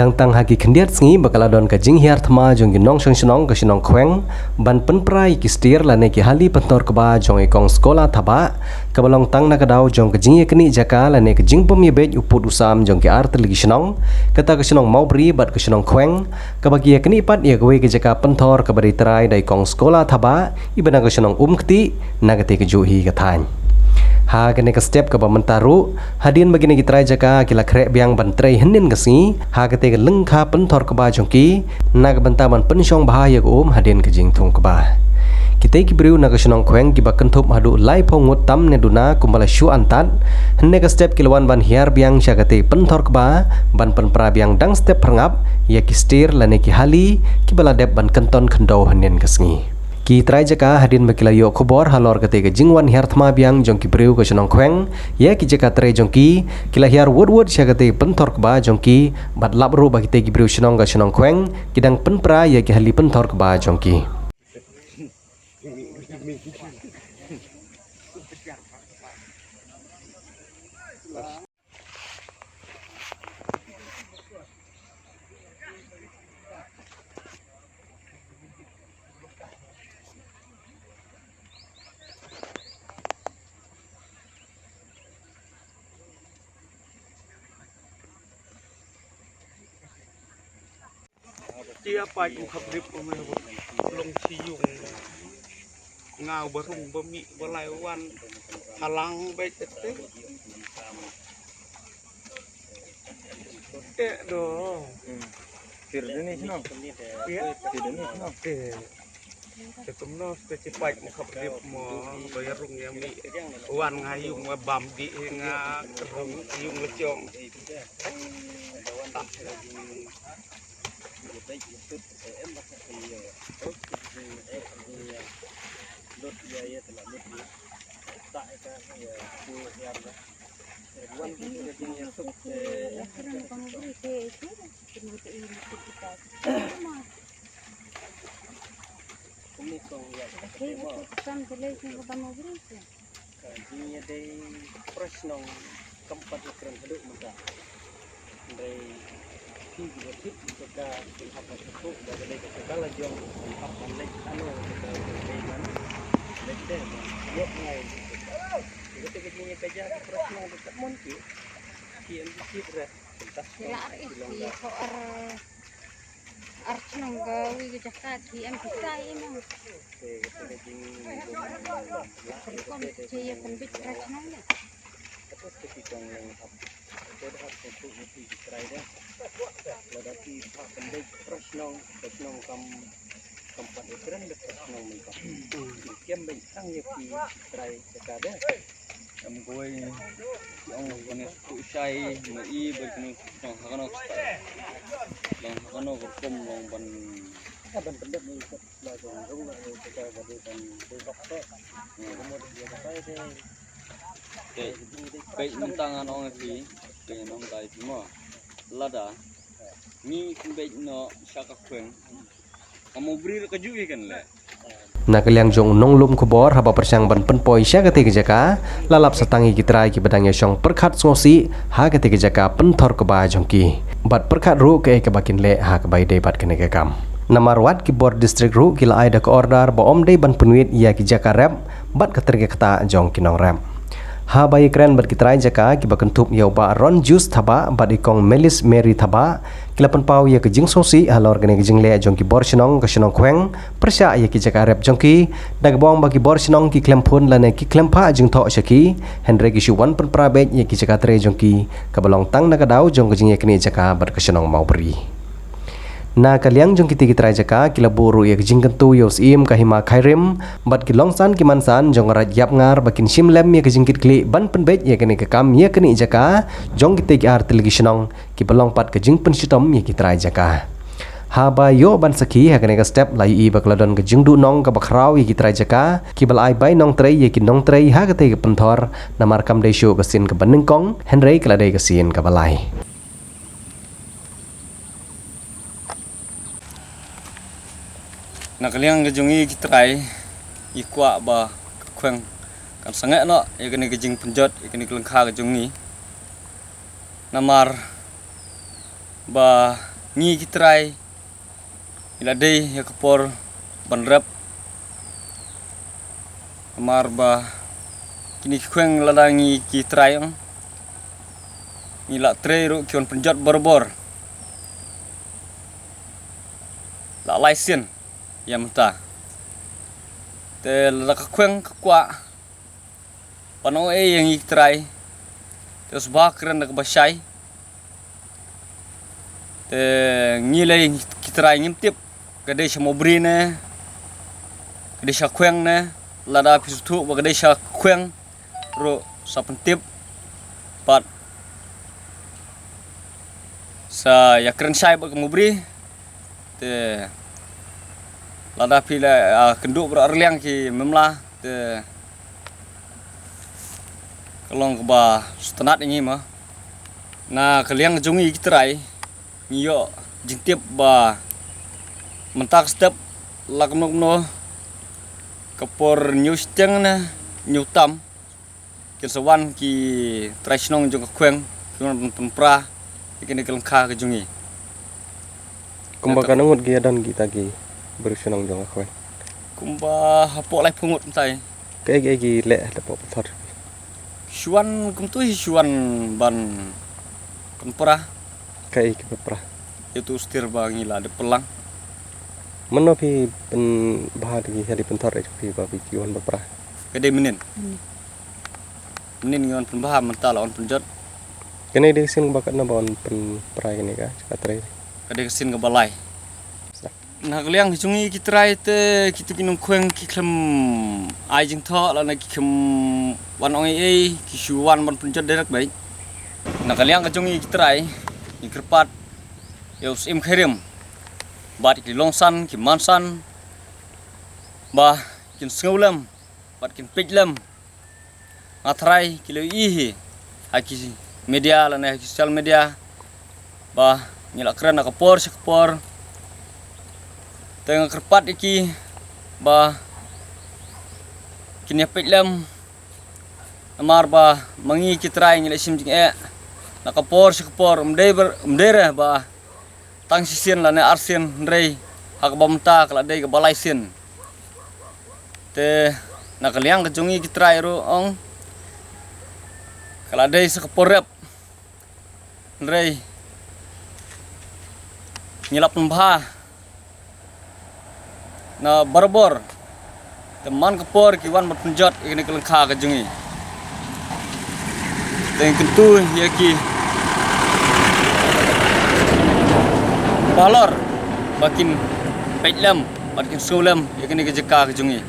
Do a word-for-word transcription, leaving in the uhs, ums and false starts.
Tang tang ha ki khyndiat sngi ba ka la don ka jinghiar thma jong ki nongshong shnong ka shnong Khweng ban pynpra ïa ki stir lane ki hali pynthor kba jong i kong Skola Thabah, kaba long tang na ka daw jong ka jingïaknieh jaka lane ka jingbym ïabeit u pud u sam jong ki artylli ki shnong, kata ka shnong Mawbri bad ka shnong Khweng, kaba ki ïaknieh pat ïa kawei ka jaka pynthor kaba dei trai da i kong Skola Thabah, iba na ka shnong Umkti, na kata ka juh hi ka thaiñ. Ha kane ka step kaba mynta ruh, hadien ba kine ki trai jaka ki la khreh biang ban trei hynnin ka sngi, ha kata ka lyngkha pynthor kba jong ki, na ka bynta ban pynshong bha ïa ka um hadien ka jingthung kba. Kita ki briew na ka shnong Khweng kiba kynthup haduh laiphew ngut tam ne duna kumba la shu antad, hynne ka step ki la wan ban hiar biang sha kata pynthor kba, ban pynpra biang dang step pyrngap, ïa ki stir lane ki hali, kiba la dep ban kynton khyndew hynnin ka sngi. Ki trai jaka hadien ba ki la ïoh khubor halor kata ka jingwan hiar thma biang jong ki briew ka shnong Khweng, ïa ki jaka trei jong ki, ki la hiar wut wut sha kata pynthor kba jong ki, bad lap ruh ba kita ki briew shnong ka shnong Khweng, ki dang pynpra ïa ki hali pynthor kba jong ki. Tia paid u khap rip u meh u long chi yung. Nga u ba rung ba mih ba lai wan. Halang beit te. Te do. Tir dini sino. Ya. Tir dini sino. Te. Te kumno te chi paid u khap rip mo ba ïa rung ïa mih. Wan nga yung ba bam di nga rung yung la chong. Ka jingïadei prashnong kam pat ïa kren haduh mynta. Hynrei phi kiba tip ïa ka, phin hap ban sngewthuh ba ka dei ka jaka la jong, phin hap ban leit ano ka jaka ka dei ban leit te ban ïoh ngai. Ïa kata ka jingïakajia prashnong ka mon ki. Ki em ki tip re. Ki la ar ïa ki long ki ka. Phi ho ar Ar chnong ka wi ka jaka ki em ki sai i nong. Kyrkhu te ïa pynbit ar chnong ne. Lada ki pynbit ar chnong, ar chnong kam, kam pat ïa kren ar chnong mynta. Kem beit tang ïa ki trai jaka de. Em kawei ki ong kane sku shai ma i ba kane sku shong ha kano ka style. Long ha kano ka rukom long ban. Ka ban pyndep ni ka la jong rung la ni ka ka ban ban ban kok te. Ka mo de ka tai de. Te. Peit mynta ngan ong ïa phi, peit ngan ong ïa phi mo. Lada ngi pynbeit noh sha ka Khweng. Ka Mawbri ka juh ïa kan leh. Na ka liang jong u nonglum khubor haba pyrshang ban pynpoi sha kata ka jaka, la lap sa tang ïa ki trai kiba dang ïashong pyrkhat sngewsih ha kata ka jaka pynthor kba jong ki. Bad pyrkhat ruh kaei kaba kin leh ha kaba ïadei bad kane ka kam. Namar wat ki bor district ruh ki la ai da ka order ba ym dei ban pynwit ïa ki jaka rep bad ka trei ka ktah jong ki nongrep. Haba ïakren bad ki trai jaka kiba kynthup ïa u Bah Ronjus Thabah bad i Kong Melis Mary Thabah, ki la pynpaw ïa ka jingsngewsih halor kane ka jingleh jong ki bor shnong ka shnong Khweng pyrshah ïa ki jaka rep jong ki, da kaba ong ba ki bor shnong ki khlem phone lane ki khlem phah jingthoh sha ki, hynrei ki shu wan pynpra beit ïa ki jaka trei jong ki, kaba long tang na ka daw jong ka jingïaknieh jaka bad ka shnong Mawbri. Na ka liang jong kita ki trai jaka, ki la buh ruh ïa ka jingkyntu ïa u Syiem ka Hima Khyrim bad ki longsan ki mansan jong ka Raid Yapngar ba kin shim lem ïa ka jingkitkhlieh ban pynbeit ïa kane ka kam ïaknieh jaka jong kita ki artylli ki shnong kiba long pat ka jingpynshitom ïa ki trai jaka. Haba ïoh ban sakhi ha kane ka step la ïohi ba ka la don ka jingduhnong kaba khraw ïa ki trai jaka kiba la ai bai nongtrei ïa ki nongtrei ha kata ka pynthor namar kam dei shuh ka sien kaba nyngkong hynrei ka la dei ka sien kaba lai. Na ka liang ka jong ngi ki trai, ngi kwah ba ka Khweng kan sangeh noh ïa kane ka jingpynjot ïa kane ka lyngkha ka jong ngi. Namar ba Ngi ki trai ngi la dei ïa ka por ban rep. Namar ba kine ki khweng lada ngi ki trai ong, ngi la trei ruh ki wan pynjot barabor. La lai sien ïa mynta. Te lada ka khweng ka kwah ban ong ei ïa ngi ki trai, te sngewbha kren da kaba shai. Te ngi lei ki trai ngim tip ka dei sha Mawbri ne ka dei sha khweng ne. Lada phi sngewthuh ba ka dei sha khweng ruh sa pyntip bad sa ïa kren shai bad ka Mawbri. Te lada phi la, ah, kynduh bad arliang ki memla, te ka long kaba sngewtynnat ïa ngi ma. Na ka liang jong ngi ki trai, ngi ïoh jingtip ba mynta ka step la kumno kumno, ka por hynñiew shiteng ne hynñiew tam, kin sa wan ki trai shnong jong ka khweng, kin wan pynpra ïa kane ka lyngkha ka jong ngi. Kumba katno ngut ki ïa don kita ki briew shnong jong ka khweng? Kumba hapoh laiphew ngut mynta. Kaei kaei ki leh hapoh pynthor? Shu wan kumtu hi, shu wan ban pynpra. Kaei ki pynpra? Ïa utu u stir ba ngi la dep pynlang. Mano phi pynbha da ki ha dei pynthor, phi ba phi ki wan pynpra? Ka dei mynnin. Mynnin ngi wan pynbha, mynta la wan pynjot. Kane dei ka sien ba katno ba wan pynpra kane ka jaka trei? Ka dei ka sien kaba lai. Na ka liang ka jong ngi ki trai te kitu ki nongkhweng ki khlem ai jingthoh lane ki khlem wan ong ei ei, ki shu wan ban pynjot direct beit. Na ka liang ka jong ngi ki trai, ngi kyrpad ïa u Syiem Khyrim bad ki longsan ki mansan ba kin sngewlem bad kin peit lem. Nga trai ki la ïohi hi ha ki media lane ha ki social media ba ngi la kren na ka por sha ka por. Te nga kyrpad ïa ki ba kin ïa peit lem. Namar ba ma ngi ki trai ngi la shim jingeh na ka por sha ka por, ym dei ber-, ym dei re ba tang shisien lane arsien, hynrei ha kaba mynta ka la dei kaba lai sien. Te na ka liang ka jong ngi ki trai ruh ong ka la dei sa ka por rep, hynrei ngi la pynbha na barabor. Te man ka por ki wan ban pynjot ïa kane ka lyngkha ka jong ngi. Te ngi kyntu ïa ki halor ba kin peit lem bad kin sngewlem ïa kane ka jaka ka jong ngi.